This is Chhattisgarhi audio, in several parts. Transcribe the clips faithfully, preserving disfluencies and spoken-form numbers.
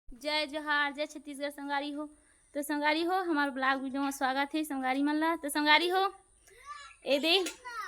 जय जोहार, जय छत्तीसगढ़ संगवारी हो। तो संगवारी हो, हमार vlog video में स्वागत है संगवारी मन ला। तो संगवारी हो, ए दे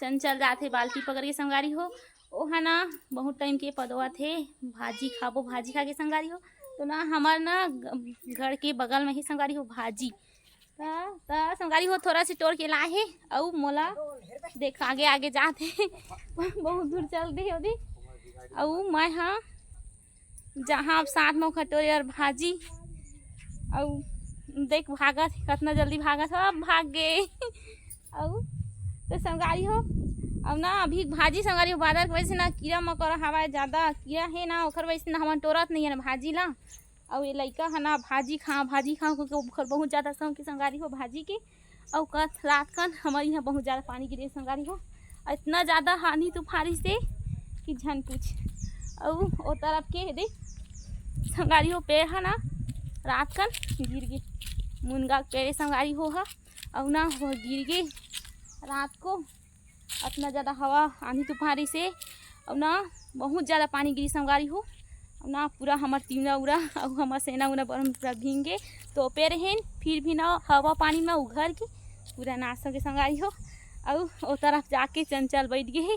चंचल जाथे बाल्टी पकड़ के संगवारी हो। ओहा ना बहुत टाइम के पदोवत हे, भाजी खाबो, भाजी खा के संगवारी हो। तो ना हमार ना ग-, घर के बगल में ही संगवारी हो भाजी। त, त संगवारी हो थोड़ा से टोर के लाए हे, अउ मोला देख आगे आगे जात हे। बहुत दूर चल दे ओदे। अउ मैं हा जहाँ अब साथ में ओखर टोरे और भाजी, अउ देख भागत हे, कतना जल्दी भागत हो, अब भाग गे। अउ तो संगवारी हो, अब ना अभी भाजी संगवारी हो, बादर के वजह से ना कीरा मकोरा हवा ज्यादा, कीरा हे ना, ओखर वजह से ना हमन टोरत नहीं है ना भाजी ला। अउ ये लइका ह ना भाजी खा, भाजी खा, क्योंकि ओखर बहुत ज्यादा शौक के संगवारी हो भाजी के। अउ कल रात कन हमर यहाँ बहुत ज्यादा पानी गिरे संगवारी हो, इतना ज्यादा आंधी तूफान से कि झन पूछ। अउ ओ तरफ के दे संगवारी हो पेड़ ह ना रात कन गिर गे, मुनगा के पेड़ संगवारी हो ह, अउ ना हो गिर गे रात को। अतना ज्यादा हवा आंधी तूफान रहिसे, अउ ना बहुत ज्यादा पानी गिरी संगवारी हो, अउ ना पूरा हमर तिवना उरा अउ हमर सेना उना बरम पूरा भींग गे। तो पेड़ हेन, फिर भी ना हवा पानी में उघर के पूरा नाश हो गे संगवारी हो। अउ ओ तरफ जाके चंचल बैठ गे हे।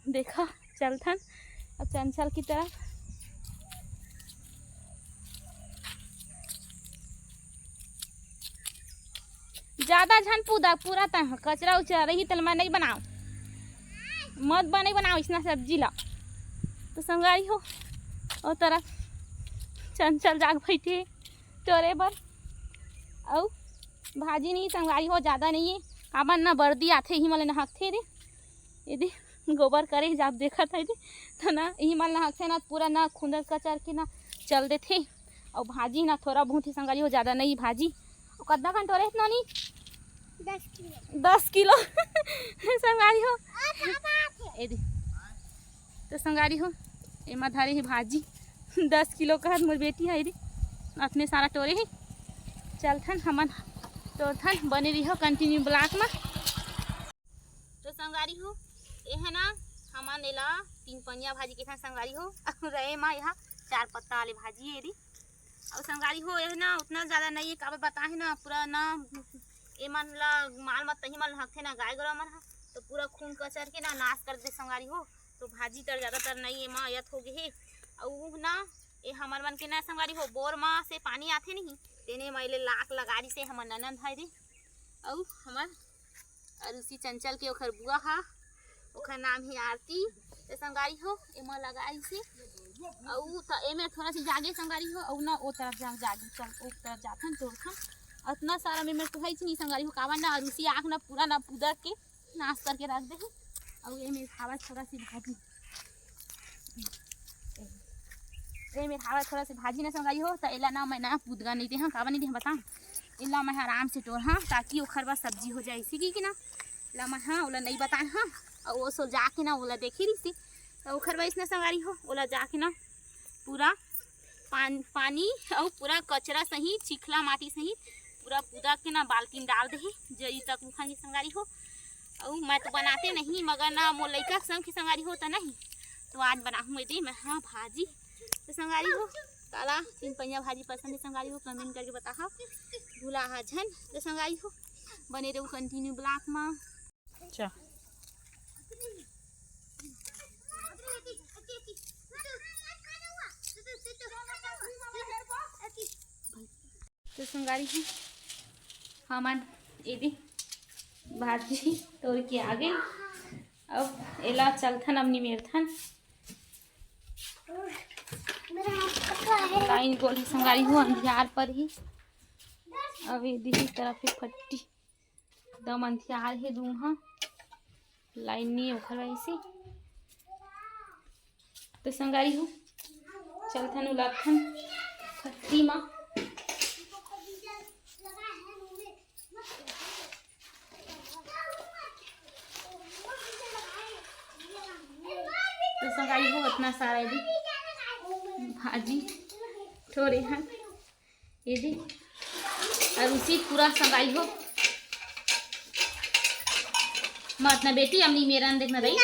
देखा, चलथन अब चंचल की तरफ। ज्यादा झन पूदा, पूरा तह कचरा उचरा रही तल मैं नहीं बनाओ, मत बने बनाओ इसना सब्जी ला। तो संगवारी हो, ओ तरफ चंचल जाग बैठे टोरे बर। अउ भाजी नहीं संगवारी हो, ज्यादा नहीं है, काबर ना बर्दी आथे ही मले नहकथे रे। ये दे गोबर करे जाब देखत है दे, तो ना इही मन नहकथे ना, पूरा ना खुंदर कचर के ना चल देथे। अउ भाजी ना थोड़ा बहुत ही संगवारी हो, ज्यादा नहीं भाजी। अउ कद्दा कन टोरे नोनी? दस किलो। दस किलो। संगवारी हो। ए दे, तो संगवारी हो, एमा धरे ही भाजी। दस किलो कहत मोर बेटी है रे, अतने सारा टोरे ही। चलथन हमन टोरथन, बने रहिहो continue vlog में। तो संगवारी हो, एह ना हमन एला तीन पनिया भाजी कहिथन संगवारी हो, अउ रहे मा एहा चार पत्ता वाले भाजी हे री। अउ संगवारी हो, एह ना उतना ज्यादा नहीं है, काबर बताहे ना, पूरा ना एमन ला माल मत तही मन हकथे ना, गाय गरु मन ह, तो पूरा खून कचर के ना नाश कर दे संगवारी हो। तो भाजी तर ज्यादातर नहीं एमा अयत हो गे हे। अउ ना ए हमर मन के ना संगवारी हो, बोर मा से पानी आथे नहीं, तेने मा एले लाक लगारी से हमर ननद है री। अउ हमर अरुसी चंचल के ओखर बुआ हा, ओखर नाम हे आरती। ते संगवारी हो, एमा लगाई से। अउ त एमे थोड़ा सी जागे संगवारी हो, अउ ना ओ तरफ जा, जागे, चल ओ तरफ जाथन, तोड़थन। अतना सारा में मेरे तो है ही नहीं संगवारी हो, कावन ना अरुसी आँख ना पूरा ना पुदर के नाश करके रख दे हे। अउ एमे खावा थोड़ा सी भाजी, ए मेर हावय थोड़ा से भाजी ना संगवारी हो, त एला ना मैं ना पुदगा नहीं देहा, काबर नहीं देहा बता, एला मैं आराम से टोरहा, ताकि ओखर बाद सब्जी हो जाए, इसी की, की ना। एला मैं हाँ ओला नहीं बताए हाँ, अउ ओ सो जाके ना ओला देखे रही, त ओखर बाद इसने संगवारी हो, ओला जाके ना पूरा पान-, पानी अउ पूरा कचरा सहित, चिखला माटी सहित पूरा पुदा के ना बाल्टी में डाल दे हे, जरी तक मुखन की संगवारी हो। अउ मैं तो बनाते नहीं, मगर ना मोर लइका संग की संगवारी हो त नहीं, तो आज बनाहूँ मैं दे मैं हाँ भाजी। तो संगवारी हो, काला तीन पहिया भाजी पसंद है संगवारी हो, comment करके बताहा, भुला हा झन। तो संगवारी हो, बने रहो continue vlog मा। अच्छा। तो संगवारी हो, हमन एदे भाजी तोड़ के आ गए। अब एला चलथन, अब निमेरथन। लाइन गोली संगवारी हो, अंधियार पर ही। अब ये दिही तरफ ही फट्टी। एकदम अंधियार हे दूहा, लाइन नहीं ओखर वैसे। तो संगवारी हो, चलथन उलाथन फट्टी मा। तो संगवारी हो, इतना सारा ये भाजी थोड़े हैं। ये दे, अरुसी पूरा संगवारी हो। मत ना बेटी, अम्मी मेरा न देखना रही।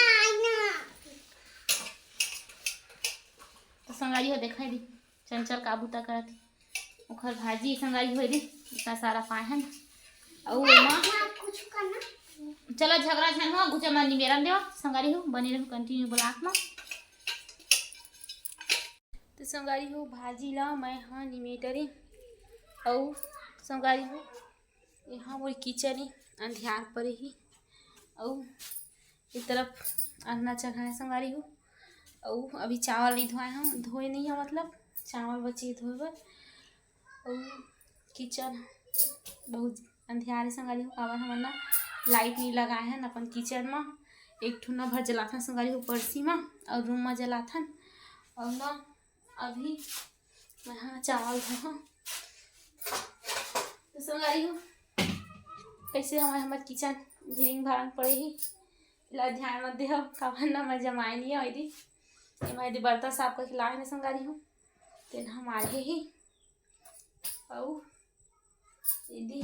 तो संगवारी हो, देखा दी। चंचल का बूता करत हे, ओखर भाजी संगवारी हो दे, इतना सारा पाए हन। अउ एमा कुछ करना। चला झगड़ा झन हो, गुचा मन निमेरन देवा संगवारी हो, बने रहू continue vlog मा। तो संगवारी हो, भाजी ला मैं हा निमेटरे। अउ संगवारी हो, यहाँ मोर kitchen ए, अंधियार परे ही। अउ ए तरफ अंगना चढ़ाए संगवारी हो। अउ अभी चावल नहीं धोए हन, धोए नहीं है, मतलब चावल बचे धोए बर। अउ kitchen बहुत अंधियार हे संगवारी हो, काबर हमन ना light नहीं लगाए हन अपन kitchen मा। एक ठो ना भर जलाथन संगवारी हो परसी मा, अउ room मा जलाथन। अउ ना अभी मैं हा चावल धोहा। तो संगवारी हो, कैसे हमर, हमर kitchen भिरिंग भारंग पड़े ही, ला ध्यान मत देहो, काबर ना मैं जमाए नहीं है। एमा एदे बर्तन साफ करके लाए ना संगवारी हो, तेन हमारे ही। अउ एदे,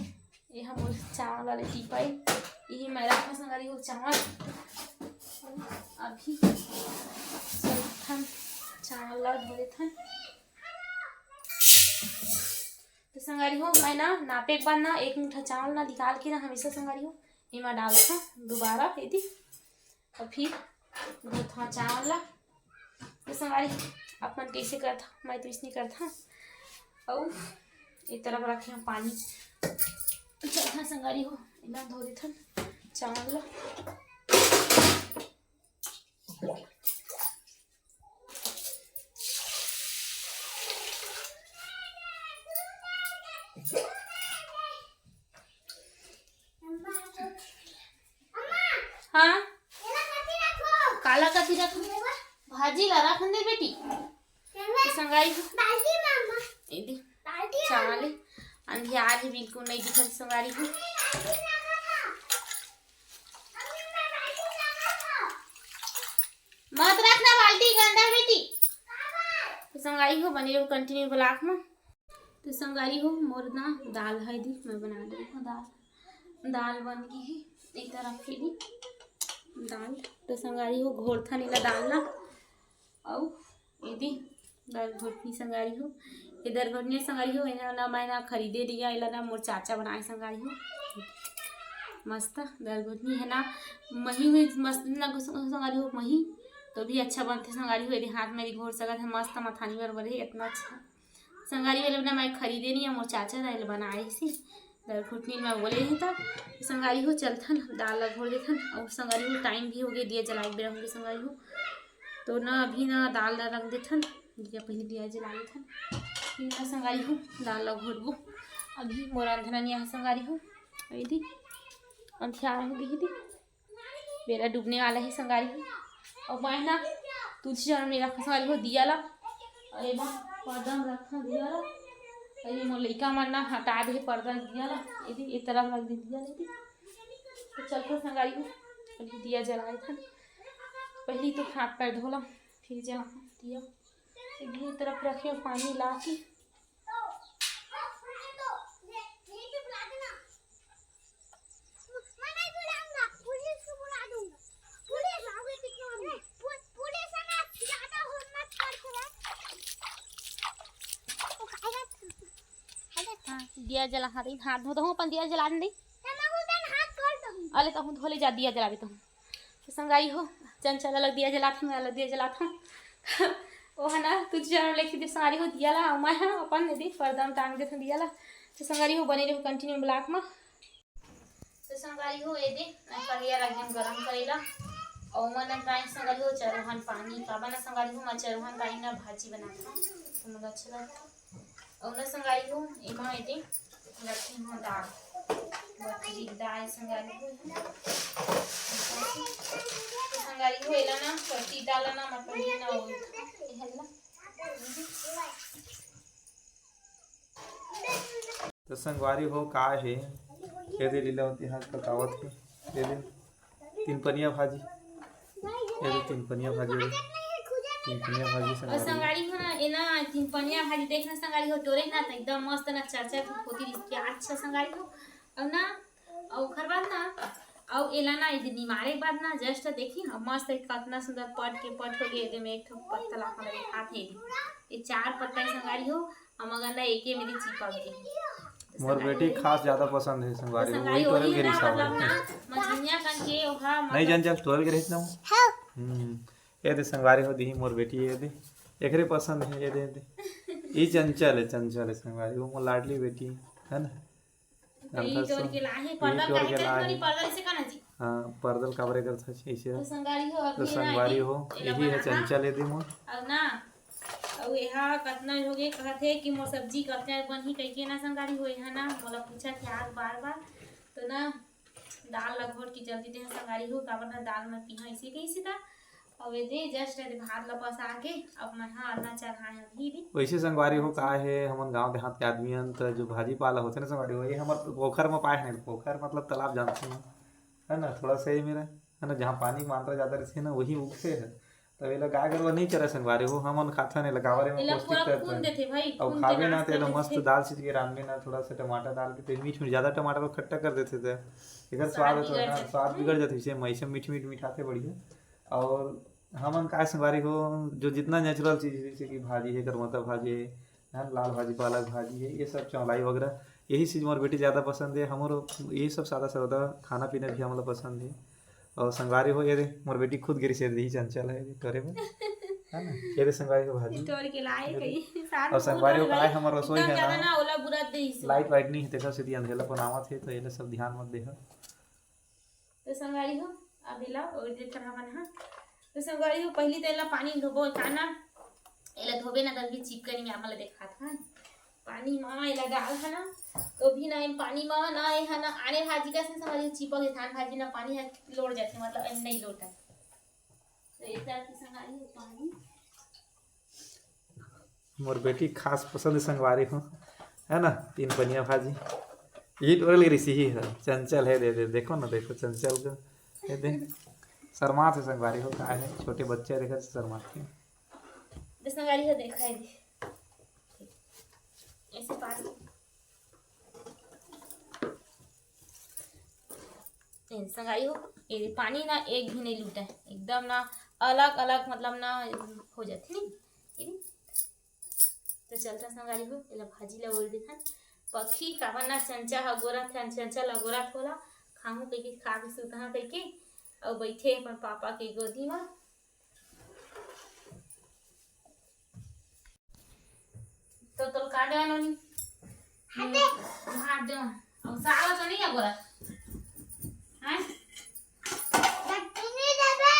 ये हम बोल चावल वाले टीपा हे, यही मैं रखा संगवारी हो चावल। अभी सब थन चावल ला धो देथन। तो संगवारी हो, मैं ना नापे के बाद ना एक मुठा चावल ना निकाल के ना हमेशा संगवारी हो एमा डालथन दोबारा एदे। अउ फिर धोथन चावल ला। तो संगवारी, आप मन कैसे करथा? मैं तो इसने करथा। अउ ए तरफ रखे हन पानी। चलथन संगवारी हो, एला धो देथन चावल ला। हाँ, काला कथी रख? भाजी ला रख दे बेटी। तो संगवारी हो, एदे चावल हे, अंधियार हे, बिल्कुल नहीं दिखत संगवारी हो। मत रखना बाल्टी गंदा बेटी। तो संगवारी हो, बने रहो continue vlog मा। तो संगवारी हो, मोर ना दाल हे दी, मैं बना दे हूँ दाल। दाल बन गई है, एक तरफ के दी दाल। तो संगवारी हो, घोरथन एला दाल ला। अउ एदे दर घुटनी संगवारी हो, ये दर घुटनी संगवारी हो, एला ना मैं ना खरीदे रिया, एला ना मोर चाचा बनाए संगवारी हो। मस्त दर घुटनी हे ना, मही हुई मस्त ना संगवारी हो, मही तो भी अच्छा बनथे संगवारी हो। एदे हाथ में घोर सकत हे, मस्त मथानी बरोबर हे, इतना अच्छा। संगवारी हो, एला ना मैं खरीदे नहीं, मोर चाचा ना एला बनाए से दर घुटनी में बोले हे। त संगवारी हो, चलथन दाल ला घोर देथन। अउ संगवारी हो, time भी हो गए, दिया जलाए के बेरा हो गए संगवारी हो। तो ना अभी ना दाल ला रख देथन, दिया पहले दिया जला लेथन, फिर ना संगवारी हो दाल ला घोरबो। अभी मोर अंधना नहीं आए संगवारी हो, एदे अंधियार हो गई दी, बेरा डूबने वाला है संगवारी हो। अउ मैं ना तुलसी चौरा में रखा संगवारी हो दिया ला, अउ एमा पर्दा में रखा दिया ला, अउ ये मोर लइका मन ना हटा दे पर्दा दिया ला, एदे ए तरफ रख दे दिया ला एदे। तो चलथन संगवारी हो, अभी दिया जलाए थन, पहली तो हाथ पैर धोला, फिर जला दिया। एदे ए तरफ रखे पानी ला के। हाँ, दिया जला, हाँ, हाथ धो दहूँ, अपन दिया जला दे। अले तहूँ धो ले जा, दिया जलाबे तहूँ। तो संगवारी हो, चंचल अलग दिया जलात हूँ, मैं अलग दिया जलात हूँ। वो है ना, तुझे जन्म लेके दे संगवारी हो दिया ला, मैं है अपन दे पर्दा में टांग देते दिया ला। तो संगवारी हो, बने रहो continue vlog में। तो संगवारी हो, एदे मैं कढ़िया रख दिन गरम करे ला, और मन टाइम संगवारी हो चरहन पानी का बना संगवारी हो, मैं चरहन पानी ना भाजी बनाता हूँ, तो मुझे अच्छा लगता है। और ना संगवारी हो, एमा एदे रखे हो दाल, मसूरी दाल संगवारी हो। तो संगवारी हो, एला ना पत्ती डाला ना, मतलब ये ना हो, ये है ना। तो संगवारी हो, का हे, एदे लीलावती हाथ पकावत हे, एदे तीन पनिया भाजी, एदे तीन पनिया भाजी, एदे तीन पनिया भाजी और संगवारी हो। संगवारी हो ना, ए ना तीन पनिया भाजी देखना संगवारी हो, टोरे ना तो एकदम मस्त ना, चरचर के पोती रिस के अच्छा संगवारी हो। और ना, और ओकर बाद ना अउ एला ना, एदे निमारे के बाद ना, just देखी, अब मस्त एक कतना सुंदर पट के पट हो गए। एदे में एक ठो पत्ता ला हमन दिखात हे, ये चार पत्ता हे संगवारी हो। हम अगर ना एके मेरी चिपक गए। मोर बेटी खास ज्यादा पसंद हे संगवारी हो, वही टोरल के रिसाव हे। मतलब ना, मझिया कन के ओहा नहीं मतलब जान चल, टोरल के रहिस ना वो। हम्म, ये दे संगवारी हो, दीही मोर बेटी, ये दे, एकरे पसंद हे, ये दे, ये दे। ये चंचल हे, चंचल हे संगवारी हो, मोर लाडली बेटी हे ना। तो ई टोर के लाहे, ई परदल टोर काहे के करे लाहे। तोरी परदल से का ना जी? हाँ, परदल काबरे करत हस ऐसे? तो संगवारी हो, तो अभी ना संगवारी हो, एला यही है बनाना। चंचल है दिमाग। अब ना, अब एहा कतना हो गए, कहत हे कि मोर सब्जी कतना बनही कहिके ना संगवारी हो, एहा ना मोला पूछत हे आज बार बार। तो ना, दाल ला घोट के जल्दी देहा संगवारी हो, काबर ना दाल में पीहा इसे कही सीधा। अउ एदे just एदे भात ल पसा के अब मैं हा अन्ना चढ़ाए अभी भी। वैसे संगवारी हो, का हे, हमन गांव देहात के आदमी हन, त जो भाजी पाला होथे ना संगवारी हो, ये हमर पोखर म पाए हन। पोखर मतलब तालाब जानथे ना, है ना, थोड़ा सा ही मेरा, है ना, जहाँ पानी मात्रा ज्यादा रहिथे ना, वही उगथे है। तब एला गाय गरुवा नहीं चरे संगवारी हो, हमन खाथन एला, काबर एमा एला पौष्टिक पूरा तत्व खून हे। देथे भाई, अउ खून के खाबे ना, नाश त एला कर मस्त देथे। दाल छीट के रांधबे ना, थोड़ा सा टमाटर डाल के, ते मीठ मीठ, ज्यादा टमाटर को खट्टा कर देथे, त एकर स्वाद स्वाद तो बिगड़ ना, जाथे। स्वाद बिगड़ जाथे, इसे मीठ मीठ मिठाथे बढ़िया। और हमन काय संगवारी हो, जो जितना natural चीज हे, जैसे कि भाजी हे, करमता भाजी हे, है ना, लाल भाजी, पालक भाजी हे, ये सब चौलाई वगैरह, यही चीज मोर बेटी ज्यादा पसंद हे। हमरो यही सब सादा सादा खाना पीना भी हमला पसंद हे। और संगवारी हो, ये दे, मोर बेटी खुद गिरी से दी चंचल हे, ये दे, टोरे में, है ना, ये दे संगवारी हो भाजी। टोर के लाए ये दे। कहीं, साथ और में संगवारी हो, उधर काय भाई, हमर रसोई एकदम है ज्यादा ना, ना, ओला बुरा दे इसे। Light वाइट नहीं हे, तेकर सेती अंधेला बनावत हे, तो ये सब ध्यान मत देहा। तो संगवारी हो, अब एला ओढ़ देथन हमन हा। तो संगवारी हो, पहली तो एला पानी धोबो, का ना, एला धोबे ना, तब भी चिपकनी में आप मन ला देखात हन। पानी मा एला डाल हन ना, तो भी ना, एम पानी मा ना, ए हा ना, आने भाजी का से संगवारी हो, चिपक जथे, आन भाजी ना पानी हा लोट जाथे, मतलब एम नहीं लोटा। तो एक तरह की संगवारी हो पानी। मोर बेटी खास पसंद संगवारी हो, है ना, तीन पनिया भाजी। ये टोरल के रिसी ही है, चंचल है, दे दे, देखो ना, देखो चंचल को, ये दे, शर्मात हे संगवारी हो, का हे, छोटे बच्चे देखत शर्मात हे। दे संगवारी हो, देखा है दे। ऐसे पास। ए, संगवारी हो, ये पानी ना एक भी नहीं लूटा है, एकदम ना अलग अलग, मतलब ना हो जाते नहीं। ये नहीं? तो चलता संगवारी हो, एला भाजी ला बोल देथन। पखी काबर ना चंचा ह गोरा थे, चंचा ला गोरा थोला खाहूं कहिके, खा के सुतहा कहिके, अउ बैठे अपन पापा के गोदी मा। तो तोल का देवा नोनी? हम्म, भात देवा। अब साग तो नहीं है बोला? हैं? चटनी देबे।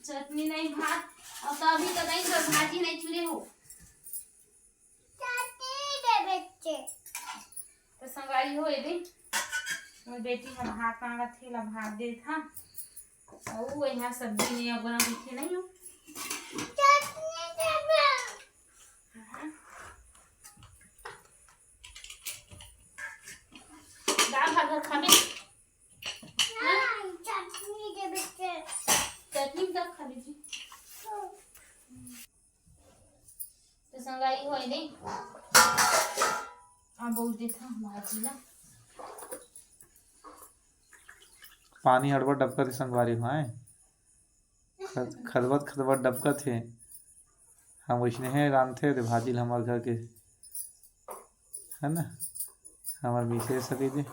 चटनी नहीं, भात। अब तो अभी तो नहीं, तो भाजी नहीं चुरे हो। चटनी देबे चे। तो संगवारी हो, ये दे, मोर बेटी ह भात मांगत हे, ला भात देत हा। अउ यहाँ सब्जी में अगोरा रखे नहीं हो। चटनी देबे। हाँ। दाल भात भर खाबे? हाँ, चटनी देबे चे। चटनी में का खाबे जी? तो संगवारी हो, ये दे। अब बहुत देता भाजी ला। पानी हड़बड़ डबकत हे संगवारी हो, हैं? खद-, खदबत खदबत डबकत हे। हम वैसने हे रांधथे ते भाजी ल हमर घर के, है ना, हमर मिसेस सके दे।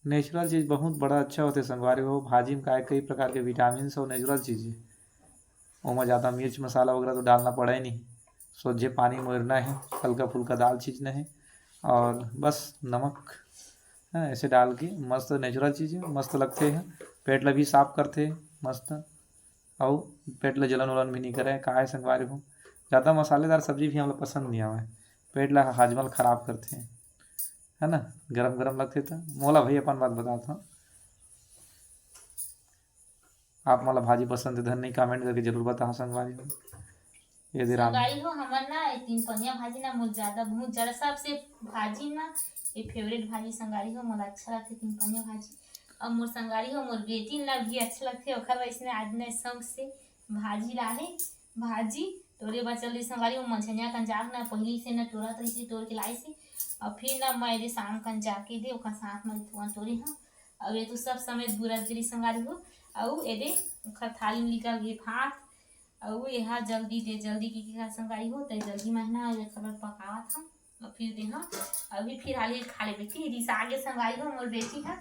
Natural चीज बहुत बड़ा अच्छा होथे संगवारी हो। भाजी में काय कई प्रकार के vitamins अउ natural चीज हे। ओमा ज़्यादा मिर्च मसाला वगैरह तो डालना पड़े नहीं, सोझे पानी मोरना हे, हल्का फुल्का दाल छींचना हे और बस नमक, हाँ, ऐसे डाल के मस्त natural चीज हे, मस्त लगथे हे, पेट ला भी साफ करथे मस्त, अउ पेट ला जलन वलन भी नहीं करे। काय संगवारी हो, ज़्यादा मसालेदार सब्जी भी हमला पसंद नहीं आवे, पेट ला हाजमा ला खराब करथे, है ना, गरम गरम लगथे। त मोला भाई अपन बात बतात हव, आप मोला भाजी पसंद हे धन नहीं, comment करके जरूर बताओ संगवारी हो। ये दे राम। संगवारी हो, हमर ना ये तीन पनिया भाजी ना मोर ज्यादा, बहुत ज्यादा सबसे भाजी ना ये favourite भाजी संगवारी हो, मोला अच्छा लगथे तीन पनिया भाजी। और मोर संगवारी हो, मोर बेटी ला भी अच्छा लगथे, ओखर वैसने आज ना शौक से भाजी लाहे, भाजी टोरे बर चल रही संगवारी हो। मंझनिया कन जाग ना पहली से ना टोरत रहिसे, टोर के लाइसे, अउ फिर ना मैं एदे शाम कन जाके दे ओकर साथ में तुरंत टोरी हूँ। अउ ये तो सब समेत बुरा दिली संगवारी हो। अउ एदे ओकर थाली में निकल गए भात। अउ ये हा जल्दी दे, जल्दी की, की का संगवारी हो, तै जल्दी में ना ये खबर पकावत हम। अउ फिर दे हम अभी फिर हाली खा ले बेटी, रिसा आगे संगवारी हो मोर बेटी हा।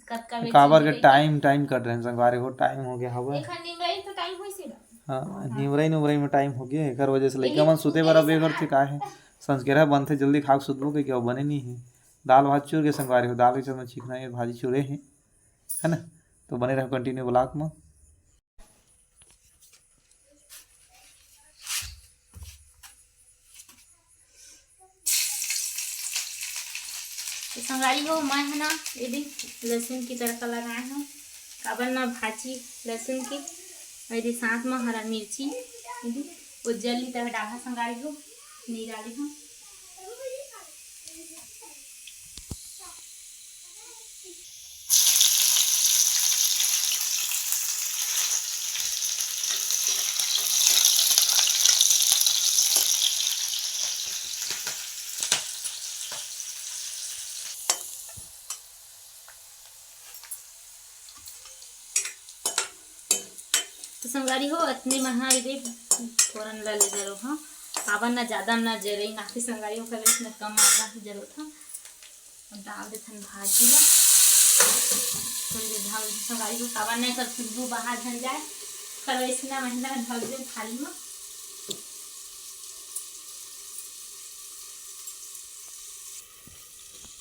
कतका बेटी काबर के बेटी। टाइम, टाइम कट रहे हैं संगवारी हो, टाइम हो गया हवे। एखर निमराई तो टाइम होइस हे ना। हाँ, निमराई नुमराई में टाइम हो गया, एकर वजह से लइका मन सुते बर अबे करथे का हे। संझकेरा बनथे जल्दी खा के सुतबो के, क्या बने नहीं है। दाल भात चुर के संगवारी हो, दाल के चलते चिकना ये भाजी चुरे हैं, है ना। तो बने रहो कंटिन्यू ब्लॉग में। तो संगवारी हो, मैं है ना ये भी लहसुन की तड़का लगाए हूँ, काबर ना भाजी लहसुन की, और ये साथ में हरा मिर्ची, ये भी वो जल्दी तक डाला संगवारी हो, नहीं डाली हूँ। तो संगवारी हो, अतने महा ये फोरन ला ले जरो, हाँ, काबर ना ज्यादा ना जरे, ना कि संगवारी हो, कभी इसमें कम मात्रा की जरूरत है। अब डाल देथन भाजी ला। थोड़ी देर ढक दे संगवारी हो, काबर ना कर खुशबू बाहर झन जाए, कर वैसे ना महीना ढक दे थाली में।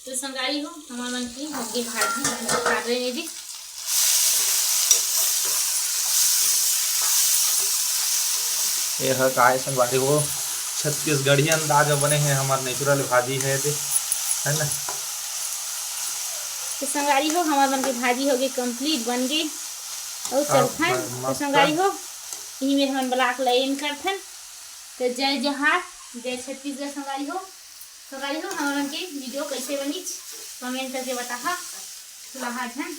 तो संगवारी हो, हमर मन की होगे भाजी, काट रहे हैं जी। ये ह काय संगवारी हो, छत्तीसगढ़ी अंदाज में बने हैं, हमार नेचुरल भाजी है दे, है ना। तो संगवारी हो, हमार मन के भाजी हो गई कंप्लीट, बन गई। और अब चलथन, तो मस्त। संगवारी हो, यही में हमन ब्लॉग ला एंड करथन। तो जय जोहार, जय छत्तीसगढ़ संगवारी हो। संगवारी हो, हमर मन के वीडियो कैसे बनिच, कमेंट करके बताहा। दुल्हा झन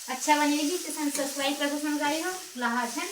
अच्छा बने रही तो सब्सक्राइब कर दो संगवारी हो। दुल्हा झन